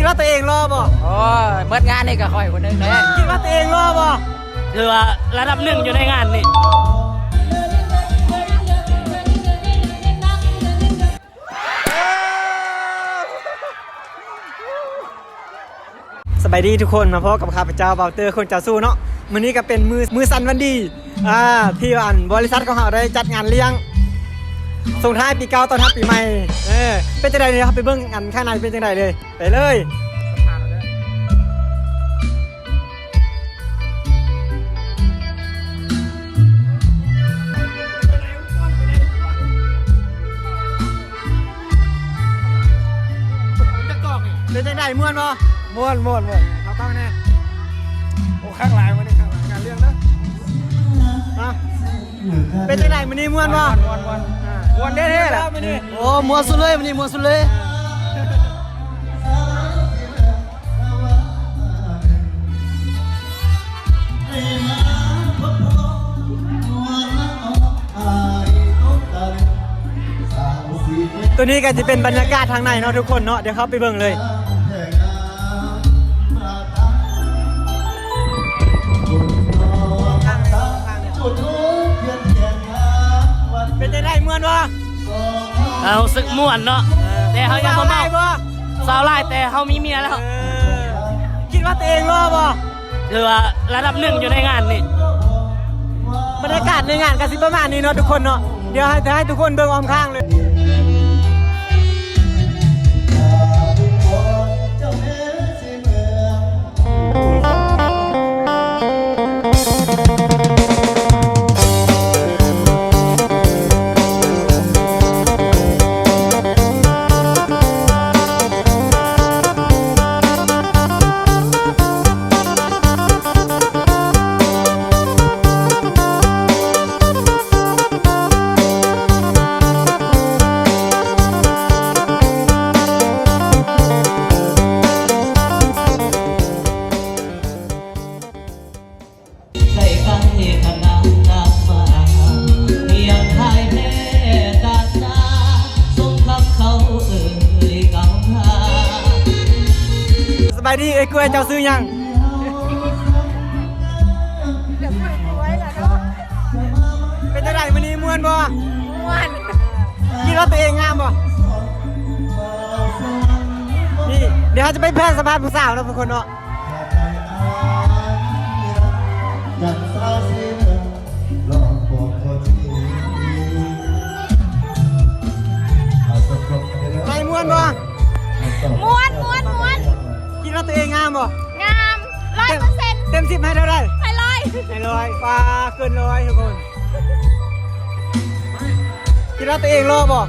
ຄິດວ່າຕົວເອງຫຼໍ່ບໍ່? ໂອ້ຍ ໝົດງານນີ້ກໍຂ້ອຍຜູ້ໜຶ່ງແຫຼະ. ຄິດວ່າຕົວເອງຫຼໍ່ບໍ່? ຖືວ່າລະດັບໜຶ່ງຢູ່ໃນງານນີ້. ສະບາຍດີທຸກຄົນ, ມາພົບກັບຂ້າພະເຈົ້າ ເບົາເຕີ ຄົນເຈົ້າສູ່ເນາະ. ມື້ນີ້ກໍເປັນມື້ ມື້ສັນວັນດີ ອ່າ ທີ່ອັນບໍລິສັດຂອງເຮົາໄດ້ຈັດງານລ້ຽງສົ່ງທ້າຍປີເກົ່າຕ້ອນຮັບປີໃໝ່. ເອີ ເປັນຈັ່ງໃດ ເຮົາໄປເບິ່ງອັນຂ້າງໃນເປັນຈັ່ງໃດເລີຍ. ໄປເລີຍ. ເປັນຈັ່ງໃດ ມ່ວນບໍ່? ມ່ວນ ມ່ວນ ມ່ວນ. ເອົາກ້ອງແດ່. ໂອ້ ຄັກຫຼາຍມື້ນີ້ ຄັກຫຼາຍ ງານລ້ຽງເດີ. ຮະ? ເປັນຈັ່ງໃດມື້ນີ້ ມ່ວນບໍ່? ມ່ວນ ມ່ວນ ມ່ວນ ອ່າ ມ່ວນແທ້ໆ ແລ້ວມື້ນີ້. ໂອ້ ມ່ວນສຸດເລີຍ ມື້ນີ້ມ່ວນສຸດເລີຍ. ໂຕນີ້ກໍຈະເປັນບັນຍາກາດທາງໃນເນາະທຸກຄົນເນາະ, ດຽວເຮົາໄປເບິ່ງເລີຍ. ເປັນຈັ່ງໃດ ມ່ວນບໍ່? ເຮົາຮູ້ສຶກມ່ວນເນາະ ເອີ ແຕ່ເຮົາຍັງບໍ່ເມົາ. ເວົ້າຫຼາຍບໍ່? ເວົ້າຫຼາຍ ແຕ່ເຮົາມີເມຍແລ້ວ. ເອີ ຄິດວ່າຕົວເອງຫຼໍ່ບໍ່? ຖືວ່າລະດັບໜຶ່ງຢູ່ໃນງານນີ້. ບັນຍາກາດໃນງານກໍຊິປະມານນີ້ເນາະທຸກຄົນເນາະ. ດຽວໃຫ້ ໃຫ້ທຸກຄົນເບິ່ງອ້ອມຂ້າງເລີຍ. ສະບາຍດີເອື້ອຍກ້ວຍ, ເຈົ້າຊື່ຫຍັງ? ເປັນຈັ່ງໃດມື້ນີ້ ມ່ວນບໍ່? ມ່ວນ. ຄິດວ່າຕົວເອງງາມບໍ່? ນີ້ ດຽວເຮົາຈະໄປເບິ່ງສຳພາດຜູ້ສາວເນາະທຸກຄົນເນາະ. ໄປ ມ່ວນບໍ່? ມ່ວນ ມ່ວນ ມ່ວນ. ຄິດວ່າຕົວເອງງາມບໍ່? ງາມ ຮ້ອຍເປີເຊັນ. ເຕັມສິບໃຫ້ເທົ່າໃດ? ໃຫ້ຮ້ອຍ. ໃຫ້ຮ້ອຍ. ປາ ເກີນຮ້ອຍທຸກຄົນ. ຄິດວ່າຕົວເອງຫຼໍ່ບໍ່?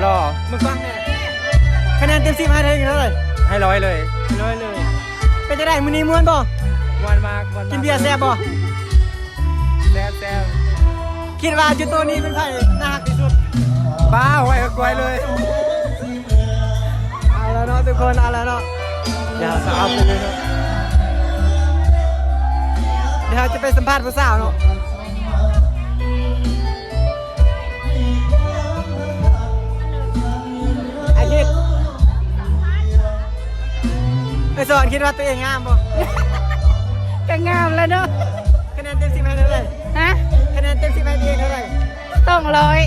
ຫຼໍ່. ເບິ່ງກ້ອງແດ່. ຄະແນນເຕັມສິບໃຫ້ເທົ່າໃດ? ໃຫ້ຮ້ອຍເລີຍ. ໃຫ້ຮ້ອຍເລີຍ. ເປັນຈັ່ງໃດມື້ນີ້ ມ່ວນບໍ່? ມ່ວນມາກ ມ່ວນມາກ. ກິນເບຍແຊບບໍ່? ແຊບ ແຊບ. ຄິດວ່າຈຸດໂຕນີ້ເປັນໃຜໜ້າຮັກທີ່ສຸດ? ປ້າ ໄວ້ກັບກ້ວຍເລີຍ. ເອົາລະເນາະທຸກຄົນ ເອົາລະເນາະ. ດຽວເຮົາຈະເອົາໄປເລີຍເນາະ. ດຽວເຮົາຈະໄປສຳພາດຜູ້ສາວເນາະ. ອາທິດ ໄອ້ສອນ ຄິດວ່າຕົວເອງງາມບໍ່? ກໍງາມແລ້ວເນາະ. ຄະແນນເຕັມສິບໃຫ້ເທົ່າໃດ? ຮະ? ຄະແນນເຕັມສິບໃຫ້ຕົວເອງເທົ່າໃດ? ສອງຮ້ອຍ.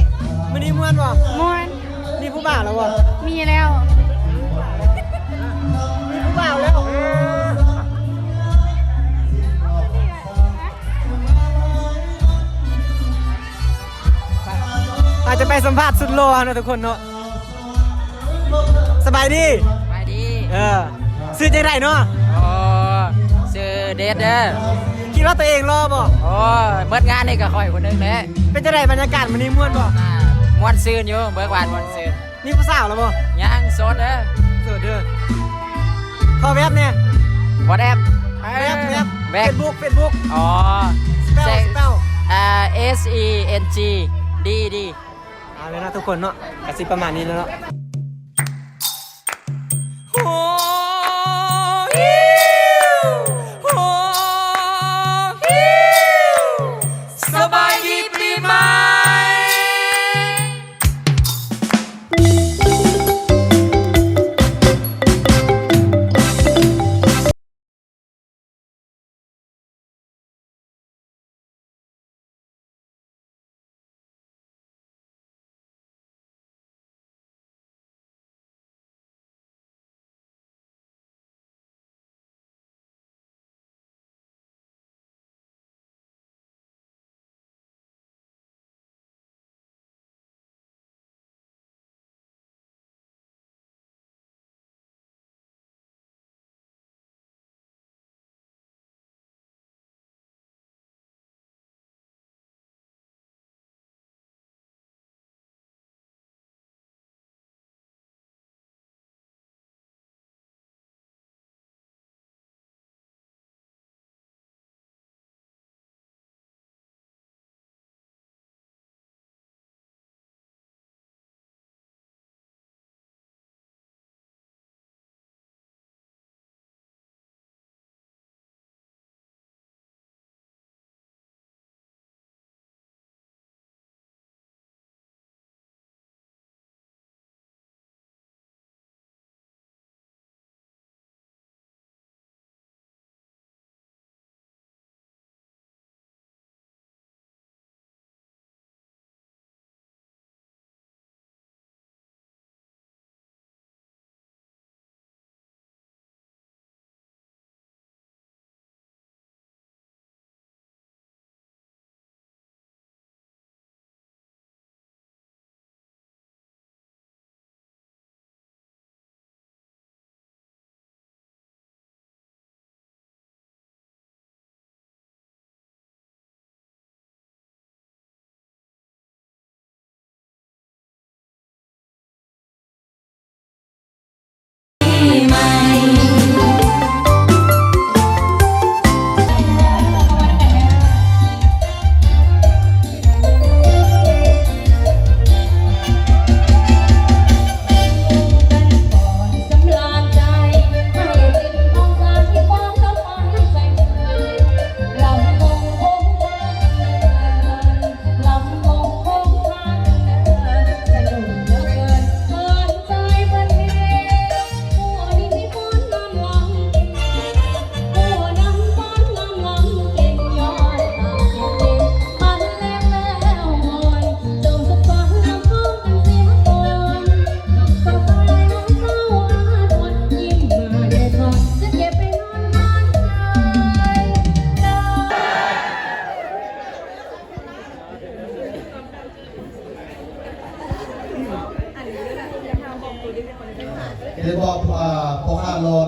ມື້ນີ້ມ່ວນບໍ່? ມ່ວນ. ມີຜູ້ບ່າວແລ້ວບໍ່? ມີແລ້ວ. ມີຜູ້ບ່າວແລ້ວ. ອາດຈະໄປສຳພາດສຸດຫຼໍ່ເນາະທຸກຄົນເນາະ. ສະບາຍດີ. ສະບາຍດີ. ເອີ ຊື່ຈັ່ງໃດເນາະ? ອໍ ຊື່ເດດເດີ. ຄິດວ່າຕົວເອງຫຼໍ່ບໍ່? ໂອ້ຍ ໝົດງານນີ້ກໍຂ້ອຍຜູ້ໜຶ່ງແຫຼະ. ເປັນຈັ່ງໃດບັນຍາກາດມື້ນີ້ ມ່ວນບໍ່? ອ່າ ມ່ວນຊື່ນຢູ່ ເບີກບານມ່ວນຊື່ນ. ມີຜູ້ສາວແລ້ວບໍ່? ຍັງ ໂສດເດີ. ໂສດເດີ. ຂໍແວັບແດ່. ວອດແອັບ. ແວັບ ແວັບ. ເຟສບຸກ ເຟສບຸກ. ອໍ ສະເປວ ສະເປວ. ອ່າ ເອສ ອີ ເອັນ ຈີ ດີ ດີ. ເອົາແລ້ວເນາະທຸກຄົນເນາະ ກະຊິປະມານນີ້ແລ້ວເນາະ. ສະບາຍດີປີໃໝ່.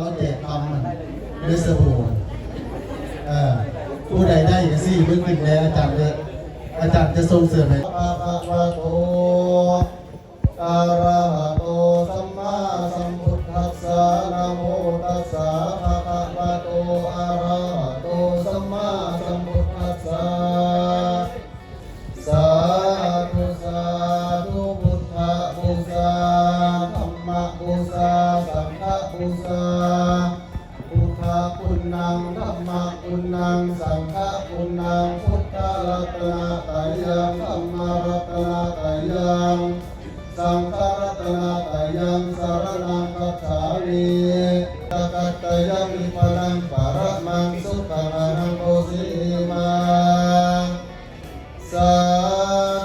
ມາແຈກຄຳເດຊະບູ ເອີ ຜູ້ໃດໄດ້ກໍຊີ້ເບິ່ງອີກແດ່ ອາຈານຈະ ອາຈານຈະສົ່ງເສີມໃຫ້ ອະລະຫະໂຕ ອະລະຫະໂຕ ສຳມາສຳພຸດທັດສະ ນະໂມຕັດສະ ພະຄະວະໂຕ ອະລະຫະໂຕ ສຳມາສຳພຸດທັດສະ ສາທຸ ສາທຸ ພຸດທະບູຊາ ທຳມະບູຊາ ສັງຄະບູຊາ ພຸດທະຄຸນນັງ ທຳມະຄຸນນັງ ສັງຄະຄຸນນັງ ພຸດທະລັດຕະນະໄຕຍັງ ທຳມະລັດຕະນະໄຕຍັງ ສັງຄະລັດຕະນະໄຕຍັງ ສະຣະນັງຄັດສາມິ ຕະກັດຕະຍັງນິບພານັງປະຣະມັງສຸຂະງ ອະຫັງໂອເສມາ ສາ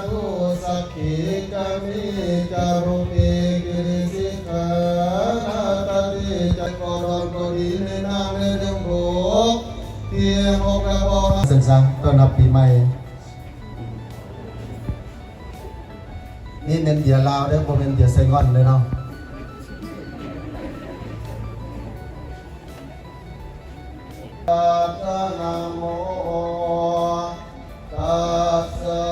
ທຸ ສັກຂີຈະມີຈາລຸປີກິລິສິກຂານາຕາຕິ ຈະກໍດອນກໍດີ ແມ່ນາງແມ່ເດືອນຫົກ ທີຫົກ ແລະ ບໍ່ ເຊິ່ງສາ ຕ້ອນຮັບປີໃໝ່ ນີ້ແມ່ນເບຍລາວເດີ້ ບໍ່ແມ່ນເບຍໄຊງ່ອນເດີ້ເນາະ. ຕັດສະ ນະໂມ ຕັດສະ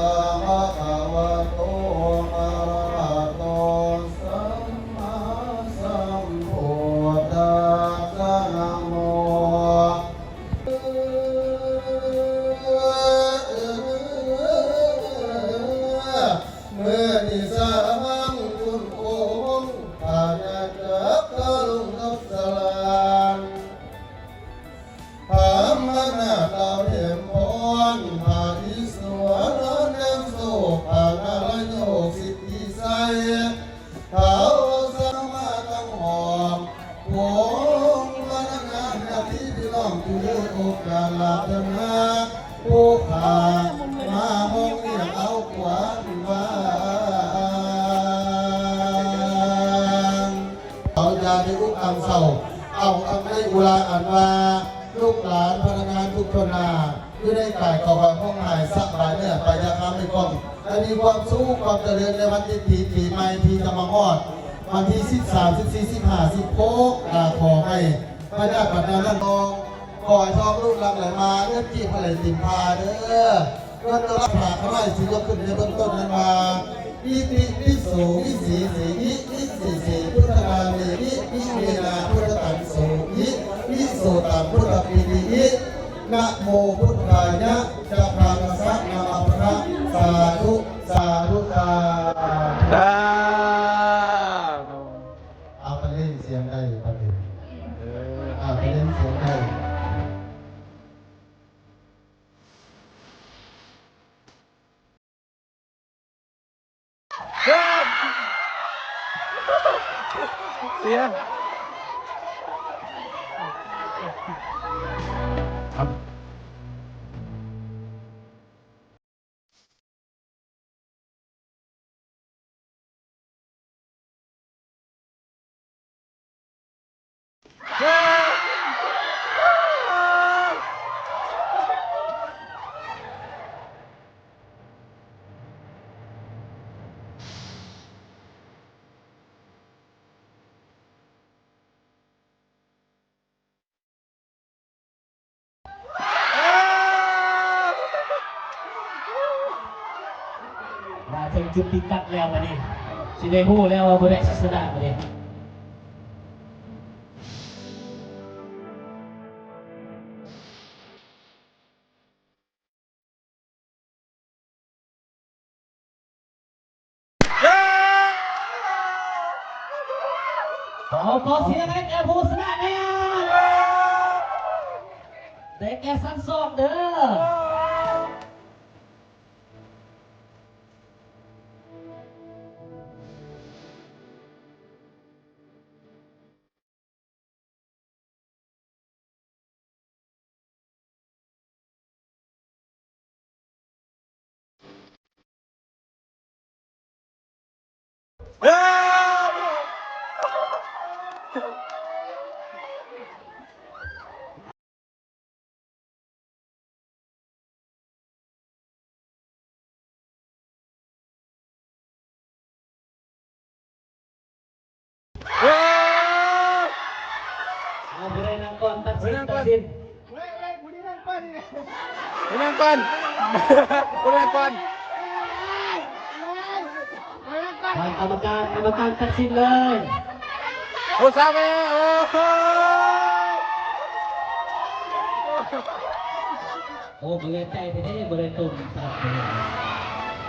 ພະຄະວະໂຕ ອະລະຫະໂຕ ສຳມາສຳພຸດທັດສະ ນະໂມ. ເມື່ອນີ້ສາມັງຄຸນໂອວົງ ພະຍາຈັກກະລຸງທັບສະລານ ພາມະນາດາວເທມພອນ ພະອິດສວນແນມໂຊກ ພະນາລາໂຍສິດທິໄຊ ທ້າວສາມາທັງຫອມ ວົງພະນັກງານຍາດຕິພີ່ນ້ອງ ຜູ້ເລີຍໂອກາດລາດເດີນຫາ ຜູ້ຂ້າມາຫ້ອງຮຽນເອົາຄວາມຫວັງ ເອົາຢ່າໄດ້ອຸກອັ່ງເສົ້າ ເອົາອັ່ງໃນອຸລາອັນວ່າ ລູກຫຼານພະນັກງານທຸກຄົນນາ ຢູ່ໃນກາຍຂອງຂ້ອຍ ຄວາມຫາຍສະບາຍເນື້ອ ໄປຢ່າຄາມໄປກ້ອງ ໃຫ້ມີຄວາມສຸກຄວາມຈະເລີນໃນວັນທີ ປີໃໝ່ທີ່ຈະມາຮອດ ວັນທີສິບສາມ ສິບສີ່ ສິບຫ້າ ສິບຫົກ ອາ ຂໍໃຫ້ພະຍາດບັດແນວນັ້ນ ຂໍໃຫ້ທອງລຸກຫຼັ່ງໄຫຼມາ ເງິນກີບໄຫຼເຕັມພາເດີ້ ເງິນໂດລາ ພາຂະໄຫຼຊິຍົກຂຶ້ນໃນເບື້ອງຕົ້ນນັ້ນວ່າ ອິຕິປິໂສ ວິເສເສ ອິ ວິເສເສ ພຸດທະນາເມ ອິ ວິເມນາ ພຸດທະຕັງໂສ ອິ ວິໂສຕັງ ພຸດທະປີຕິ ອິ ນະໂມພຸດທາຍະ ຈະພາກະສະ ນະມະພະຄະ ສາທຸ ສາທຸ ສາທຸ ສາທຸ ເອົາໄປເຫຼັ້ນສຽງໄດ້ ປະເດັນ ເອີ ເອົາໄປເຫຼັ້ນສຽງໄດ້. ສຽງ ມາເຖິງຈຸດທີ່ຕັດແລ້ວບາດນີ້ ຊິໄດ້ຮູ້ແລ້ວວ່າຜູ້ໃດຊິຊະນະບາດນີ້. ຂໍ ຂໍສຽງໃຫ້ແກ່ຜູ້ຊະນະແດ່ ໄດ້ແກ່ຊັ້ນສອງເດີ້. ເອົາ ຜູ້ໃດນັ່ງກ່ອນ ຕັດສິນ ຕັດສິນ. ຜູ້ນັ້ນກ່ອນ ຜູ້ນັ້ນກ່ອນ ທ່ານກຳມະການ ກຳມະການຕັດສິນເລີຍ. ໂອ້ ສາມແມ່ ໂອ້ໂຫ ໂອ້ ບໍ່ເຫຼືອໃຈແທ້ໆ ບໍ່ໄດ້ຕົ້ມສາມແມ່.